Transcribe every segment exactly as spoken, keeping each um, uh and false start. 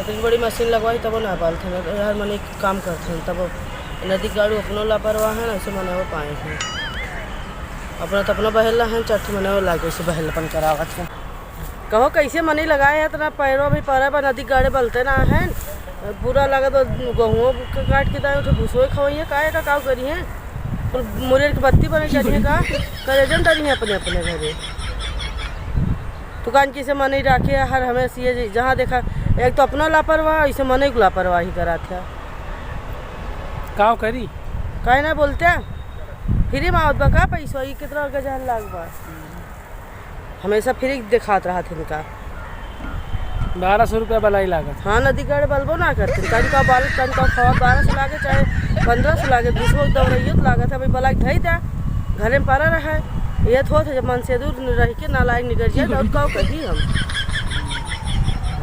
इतनी बड़ी मशीन लगवाई, तबो ना बालत हैं, हर मने काम करत हैं, तबो नदी गाड़ू अपनो लापरवाह हैं, ऐसे मने वो पाए हैं। अपना तो अपना बहेला है, चट्ठी मने वो लागे से बहेलापन करावत हैं। कहो कैसे मने लगाए हैं, इतना पैरो भी पड़ा बा, नदी गाड़े बलते ना हैं, पूरा लागत बा, गहुओं के काट के दाए, उठे भूसो खवइया, काहे का काव करी हैं? कुल मुरेर के बत्ती बने चढ़िए का, करेजन डरी हैं अपने अपने घरे। दुकान की से मनई राखे हर हमेशा ये जहाँ देखा, एक तो अपना लापरवाह, ऐसे मनई को लापरवाही करात है। काव करी? काहे ना बोलते? फ्री में आवत बा का पैसा? ई कितना गजहर लाग बा? हमेशा फ्री देखात रहत इनका। बारह सौ रुपया बलाई लागत। हाँ, नदी गाड़े बलबो ना करते। कन का बाल, कन का खवा, बारह सौ लागे चाहे पन्द्रह सौ लागे, बीस गो दौड़ैयो तो लागत है। भाई बलाई धई द्या, घरे में पड़ा रहे। ये तो होत है, जब मन से दूर रह के नालायक निकल जाए, तो और का कही हम?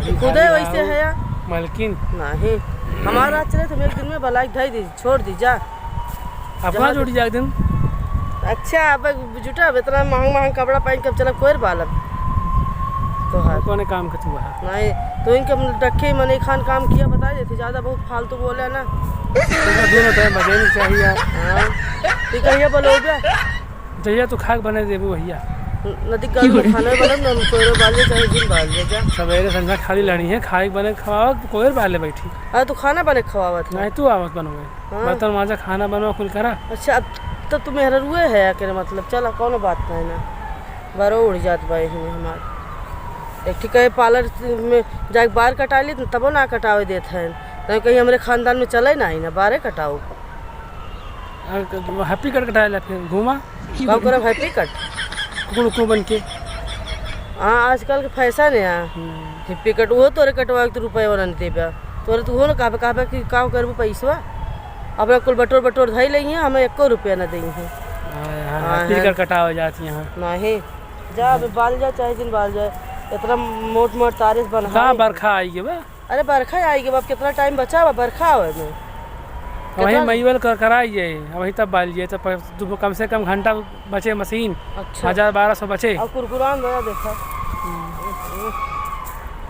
अरे खुदे भाई वैसे आओ। है या? मलकिन। नहीं, हमारा राज चले तो हम एक दिन में बलाई धई दी, छोड़ दी जा। अपना जहाँ जुड़ी जाए दिन। अच्छा, अब जुटा, अब इतना महंग महंग कपड़ा पहन के अब चला कोयर बालब। तोहार। कौन काम के तू है? नहीं, तो इनके हम रखे ही मने खान काम किया, बता देते, ज्यादा बहुत फालतू बोले ना। दोनों टाइम बजे नहीं चाहिए। हाँ, तू कहिए बोलो बे। जहिया तू खाक बने देबू भैया। नदी का खाना बनम ना, हम कोयरो बाल ले चाहे जिन बाल ले जा। सवेरे संझा खाली लड़ी है, खाए बने खवाओ, कोयर बाल ले बैठी। अरे तू खाना बने खवावत है। नहीं, तू आवत बनवे। हाँ। बर्तन माजा, खाना बनवा, कुल करा। अच्छा, अब तो तू मेहररुए है, एकरे मतलब, चला, कौनो बात नहीं ना, बरो उड़ जात बा यही में हमार। एक ठीक है, पार्लर में जाके बार कटा ली, तबो ना कटावे देत हैं, तो कहीं हमरे खानदान में चले ना, ना बारे कटाओ। आ, क-, happy cut कटाए ला, फिर घूमा। का करब happy cut? कुकुर, कुकुर बन के। हाँ, आजकल के फैशन है। हम्म। Happy cut, वो तोरे कटवा के तो रुपया वाला नहीं देबे। तोरे तो हो ना कहबे, कहबे कि का करबू पैसवा? अपना कुल बटोर बटोर धई लई हैं, हमें एको रुपया ना देई हैं। हाँ, हाँ, हाँ, happy हाँ। Cut कटावे जात यहाँ। नहीं, जा अबे बाल जा, चाहे जिन बाल जाए। इतना मोट मोट तारीफ बना का है। बरखा आई के बा? अरे बरखा आई के बा, अब कितना टाइम बचा बा बरखा आवे में? वही कितना मईवेल कर कराई जाए, वही तब बाल जाए, तब पर-, दु-, कम से कम घंटा बचे मशीन, अच्छा। हजार बारह सौ बचे। और कुरकुरान बड़ा देखा।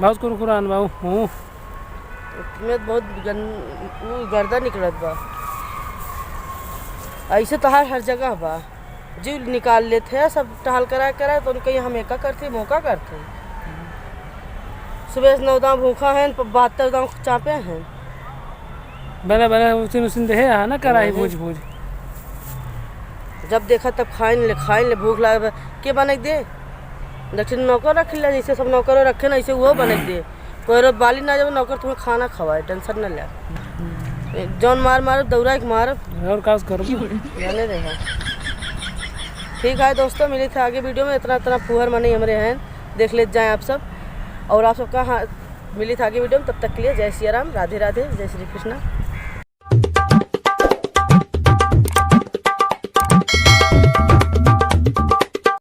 बहुत कुरकुरान बा, हूँ। में बहुत गन-, उ गर्दा निकलत बा। ऐसे तो हर, हर जगह बा। जीव निकाल लेत है, सब टहल करा करा, तो उनके यहाँ हम एका करते, मौका करते। सुबह से नौ दाँव भूखा है, प-, बहत्तर दाँव चापे हैं। बने, बने, उसिन, उसिन देहे, हाँ ना, कराही बने। भूज, भूज। जब देखा तब खाइन ले, खाइन ले, भूख लागे, के बने के दे? दक्षिण नौकर रख ले, जैसे सब नौकरों रखे ना, ऐसे वो बने के दे। कोई रोज बाली ना जावे, नौकर तुम्हें खाना खवाए, tension न ले। जौन मार मारब, दौड़ा के मारब। और का करब? जाने दे, हाँ। ठीक है दोस्तों, मिली थे आगे video में। इतना, इतना फुहर मनई हमरे हैं, देख लेत जाएँ आप सब। और आप सबका, हाँ, मिली थे आगे video में, तब तक के लिए जय सिया राम, राधे राधे, जय श्री कृष्णा।